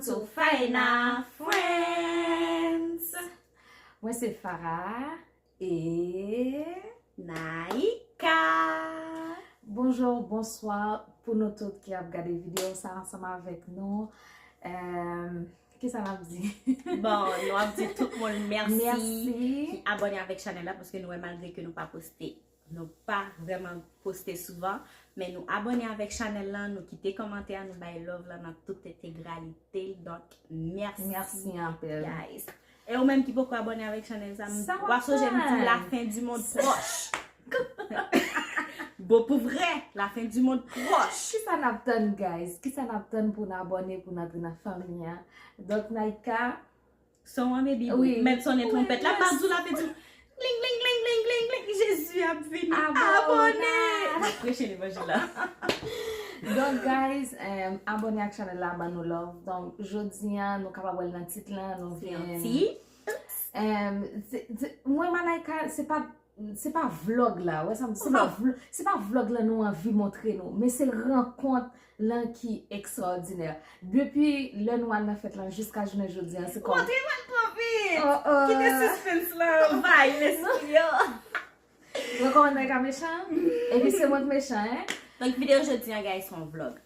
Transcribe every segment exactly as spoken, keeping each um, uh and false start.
To Faena Friends. Mwen se Farah e Naïka. Bonjou, bonswa pou nou tout ki ap gade videyo sa ansanm avèk nou. Em, kisa n ap di? Bon, nou ap di tout moun mèsi, mèsi ki abòne avèk chanèl la, paske nou wè malgre ke nou pa poste, nou pa vrèman poste souvan, men nou abòne avèk chanèl lan, nou kite kòmantè, nou bay love lan nan tout entegralite l. Donk, mèsi. Mèsi anpil. Guys. E ou menm ki poko abòne avèk chanèl sa, m Sa w ap sonje m di w tann? Lafen di mond pwòch. Bon, pou vrè, lafen di mond pwòch. Kisa n ap tann, guys? Kisa n ap tann pou n abòne, pou n antre nan fanmi an? Donk, Naïka, Son an, baby, wi, mèt sonnen wi, twonpèt la, m ap di w lafen di w, bling, bling, bling, bling, bling, bling, Jezi ap vini. Abòne. Abòne. M ap preche levanjil la. Donk, guys, em, abòne ak chanèl la, ban nou love. Donk, jodi a, nou kapab wè l nan tit lan, nou Se yon vin ti. Em, se, se, mwen, Naïka, se pa, se pa vlog la, wè sa m di, se pa Vlog. vlo-, se pa vlog la nou anvi montre nou, men se rankont lan ki ekstraòdinè. Depi lè nou al nan fèt lan jiska jounen jodi a, se kòm Montre mwen twò vit. Oh, oh. Kite sispens lan anvayi lespri yo. Mwen kòmanse ka mechan, epi se mwen k mechan, en. Donk, videyo jodi a, guys, se yon vlog.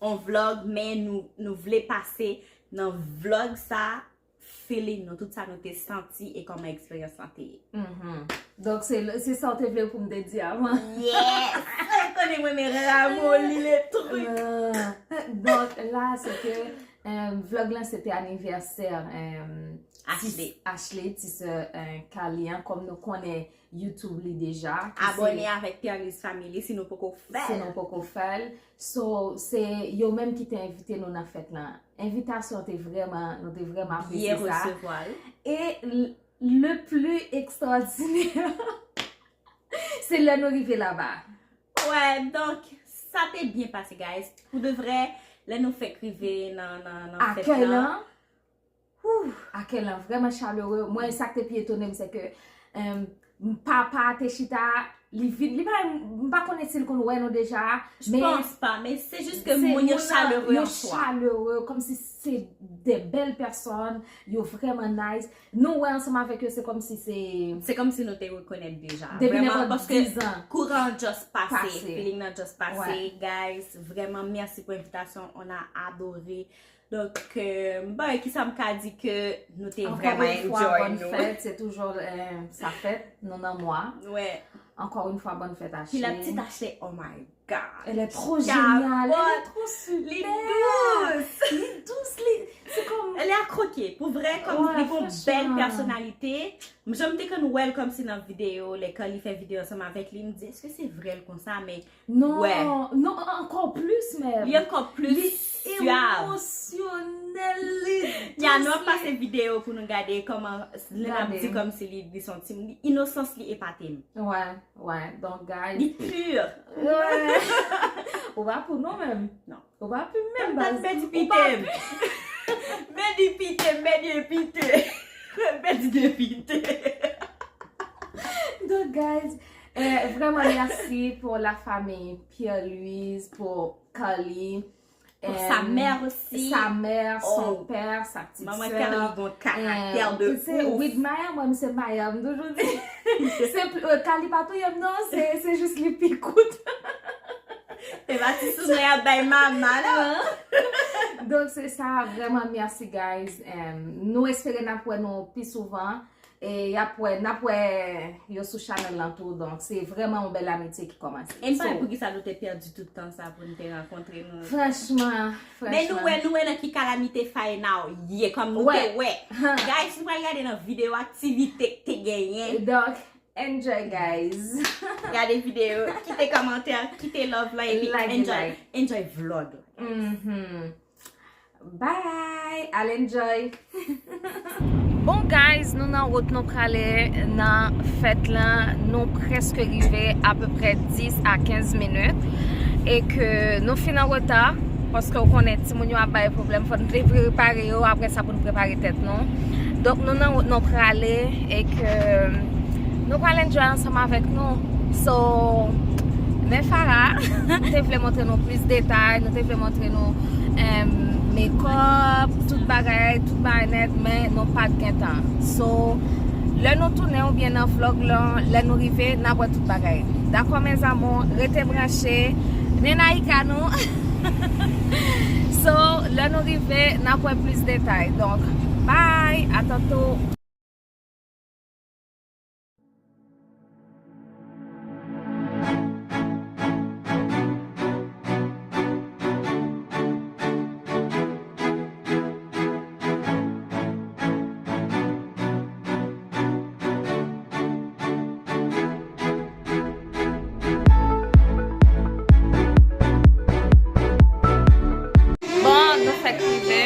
Yon vlog, men nou, nou vle pase nan vlog sa, feeling nou, tout sa nou te santi e kòman eksperyans lan te ye. Mhm. Donk, se, se sa w te vle pou m te di avan. Yes! Ou konnen mwen, men ramoli le truc. Euh, donk, la, se ke, euh, vlog lan, se te anivèsè, euh, Ashley. Ti, Ashley, ti sè, euh, Kali an, kòm nou konnen YouTube li deja, ki se Abòne avèk Pierlise Family, si nou poko fè l. Si nou poko fè l. So, se yo menm ki te envite nou nan fèt lan. Envitasyon te vrèman, nou te vrèman apresye sa. Byen resevwa l. E l-, le plus extraordinaire, se lè nou rive laba. Wè, donk, sa te byen pase, guys. Pou de vrè, lè nou fèk rive nan, nan, nan fèt lan. Akèy lan, wou, akèy lan vrèman chalere. Mwen, sa k te pi etone m, se ke, em, papa te chita, li vin, li pa, m pa konnen si l konn wè nou deja, J men panse pa, men se jis ke se moun yo moun nan, chalere yo an swa. Chalere, kòmsi se de bèl pèsòn, yo vrèman nice. Nou wè ansanm avèk yo, se kòmsi se Se kòmsi nou te rekonèt deja. Depi vrèman, nenpòt paske dizan. Kouran an just pase, Pase. Feeling nan just pase, Wè. Guys. Vrèman, mèsi pou envitasyon, on a adoré. Donk, euh, m pa wè kisa m ka di ke nou te Encore vrèman une fois, enjoy bonne nou. Fête, c'est toujours, euh, sa fèt, nou nan mwa. Wè. Encore une fois, bonne fête, Ashley. Puis la petite Ashley, oh my God. Elle est trop géniale, elle est trop super. Li dous. Li dous, li, se kòm Elle est à croquer. Pou vrè, kòm Wè, li gon bèl franchman. Pèsonalite. Jan m te konn wè l kòmsi nan videyo, lè kan li fè videyo ansanm avèk li, m di, èske se vrè l konsa? Men Non, wè. Non, ankò plis menm. Li ankò plis Li syav. Emosyonèl, li Ya, nou ap dous, li pase videyo pou nou gade kòman lè n ap Gade. Di kòmsi li, li se yon ti moun. Inosans li epate m. Wè, wè. Donk, guys. Li pur. Wè. Ou pa pou nou menm. Non. Ou pa pi menm Mwen baz. Pèdi Ou pite pa m. Pèdi pite m, pèdi pite. Pèdi de pite. Donk, guys, eh, vrèman mèsi pou la famille Pierre-Louise, pou Carly. Pour sa mère aussi. Sa mère, son père, sa petite sœur. Manman Carly gon karaktè de ouf. With Maya, mwen, se Maya, m toujou di. Se pli, eh, Carly pa touye m, non, se, se jis li pi kout. E pa ti souvni ap bay mama, non? Donk, se sa, vrèman, mèsi, guys. Em, nou espere n ap wè nou pi souvan. E y ap wè, n ap wè yo sou chanèl lan tou. Donk, se vrèman yon bèl amitye ki kòmanse. E m pa wè poukisa nou te pèdi tout tan sa pou n te rankontre nou. Franchman, franchman. Men nou wè, nou wè nan ki kalamite Faena ye, kòm nou te wè. Guys, nou pral gade nan videyo aktivite k te genyen. Donk, Enjoy, guys. Gade videyo, kite kòmantè, kite love la, epi Like, enjoy, like. Enjoy vlog la. Mhm. Bye, al enjoy. Bon, guys, nou nan wout, nou prale nan fèt lan. Nou prèske rive, apeprè dis a kenz minit. E ke nou fin an reta, paske w konnen timoun yo ap bay pwoblèm, fò n te prepare yo, apre sa pou n prepare tèt nou. Donk, nou nan wout, nou prale, e ke nou pral enjoy ansanm avèk nou. So, men Farah, nou te vle montre nou plis detay, nou te vle montre nou em, makeup, tout bagay, tout bagay nèt, men nou pa t gen tan. So, lè nou tounen oubyen nan vlog lan, lè nou rive, n ap wè tout bagay. Dakò, mes amours, rete branche. Nena Ika nou. So, lè nou rive, n ap wè plis detay. Donk, bye, à tantôt. Bon, nou fèk rive.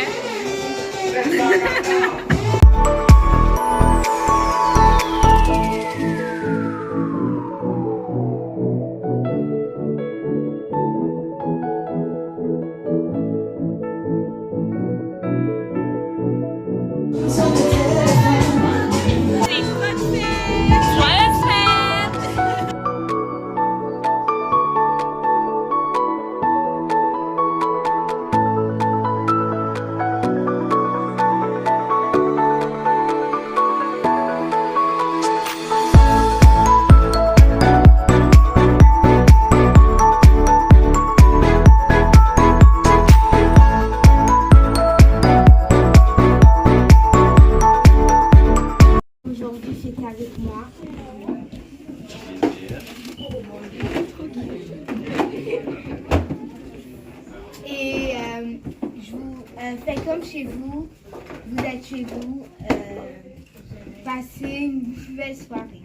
Aujourd'hui, c'est avec moi. Et euh, je vous euh, faites comme chez vous, vous êtes chez vous, euh, passez une belle soirée.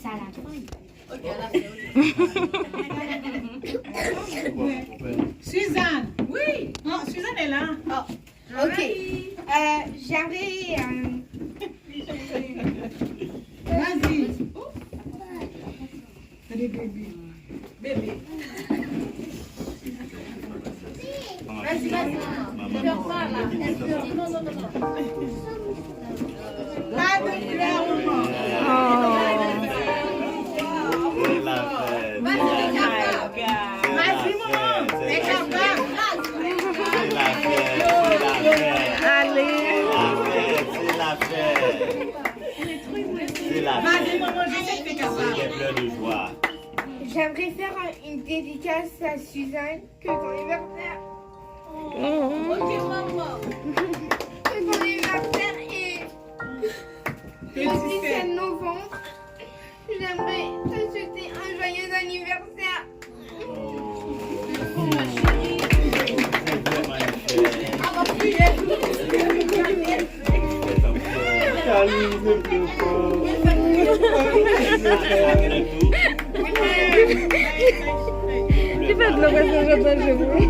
Ça la fin. Suzanne. Oui. Non, Suzanne est là. Oh. Ok. Euh, j'avais. Euh, vas-y. Allez, bébé. Bébé. Vas-y, vas-y. Non, non, non, non. J'aimerais faire une dédicace à Suzanne. Que ton anniversaire. Oh. Ok, maman. Que ton anniversaire est le dix-sept novembre. J'aimerais te souhaiter un joyeux anniversaire. Ki fè dlo prèske sot nan je m wi.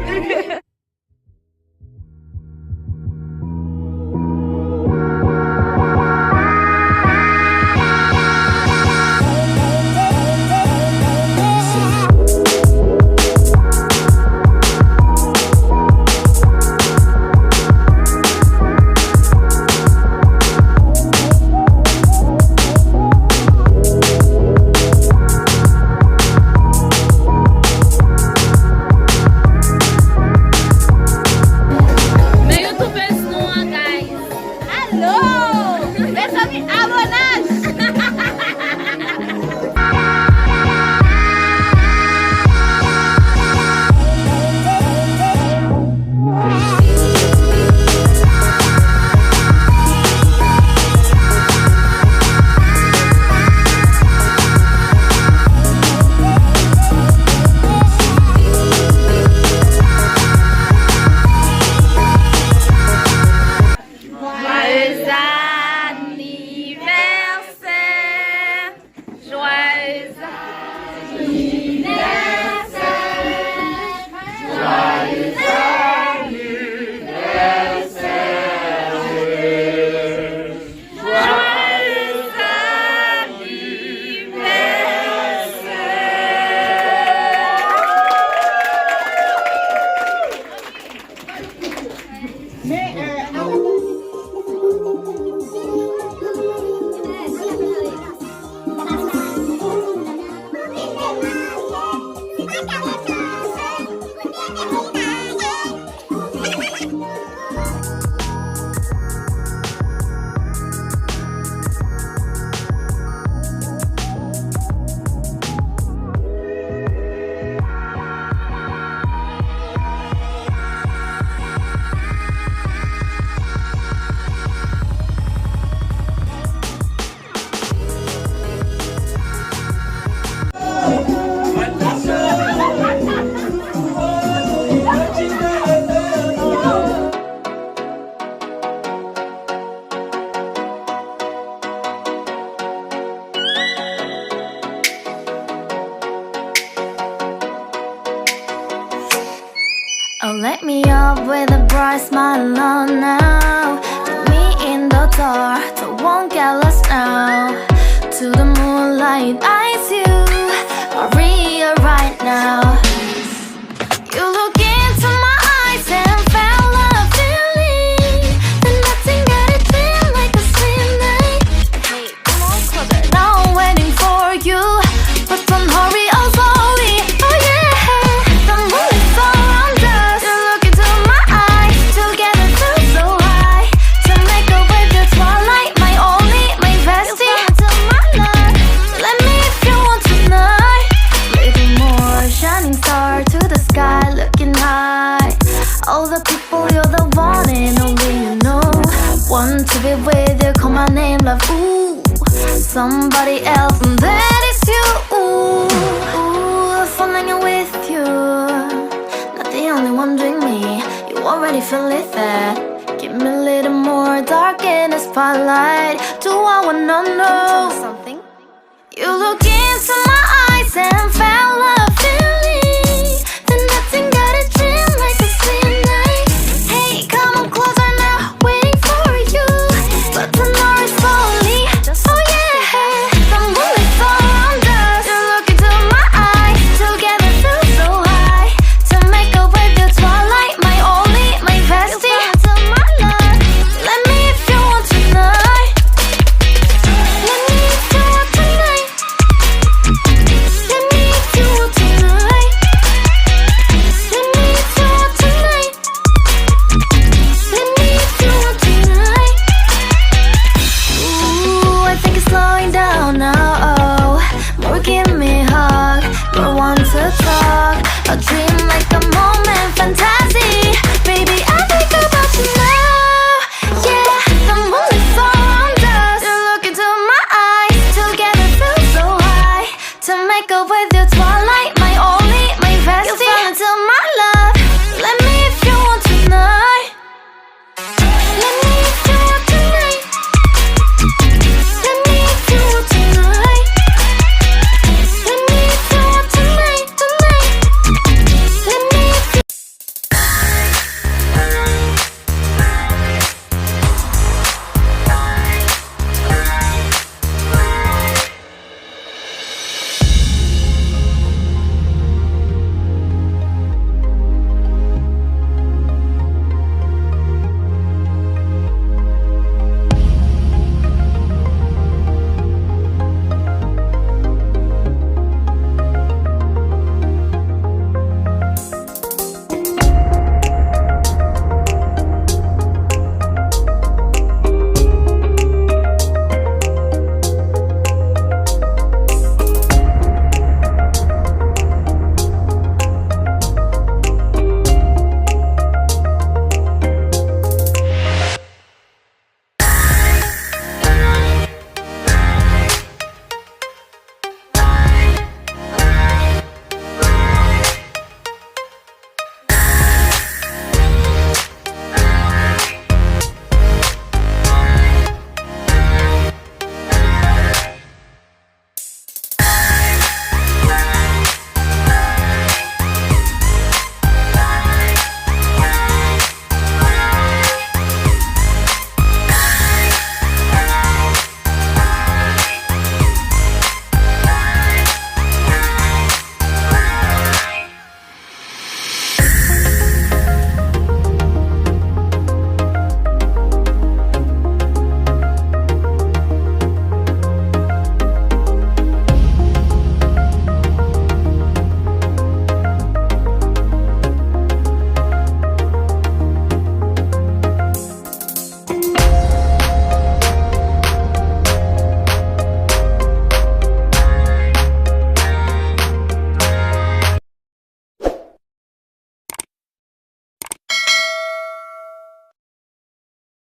Lit me up with a bright smile on now. Put me in the dark, don't won't get lost now. To the moonlight, eyes you are real right now. You look into my eyes and felt love feeling. Then nothing got a dream like a sweet night. Now I'm waiting for you, but don't hurry, oh slowly. Oh yeah, the moon is so around us. You look into my eyes, together feel so high. To make a way through twilight, my only, my bestie. Into my life, let me if you want tonight. Little more shining star to the sky, looking high. All the people, you're the one and only you know. Want to be with you, call my name, love. Ooh, somebody else, and that is you. Ooh, ooh, falling with you. Not the only one doing me. You already feel it there. Give me a little more dark in the spotlight. Do I wanna know something? You look into my eyes and felt love feeling. Then nothing got a dream like a sweet night. Hey, come on closer now, waiting for you. But tonight is slowly. Oh yeah, the moonlight surround us. You look into my eyes, together feel so high. To make a way through twilight, my only, my bestie. Into my life. Let me if you want tonight. Let me if you want tonight. Let me if you want tonight. Let me if you want tonight. Let me if you want tonight. Ooh, I think it's slowing down now. Oh, more give me hug, more want to talk. A dream like a moment, fantasy. Baby, I think about you now. Yeah, the moonlight surround us. You look into my eyes, together feel so high. To make a way through twilight, my only, my bestie.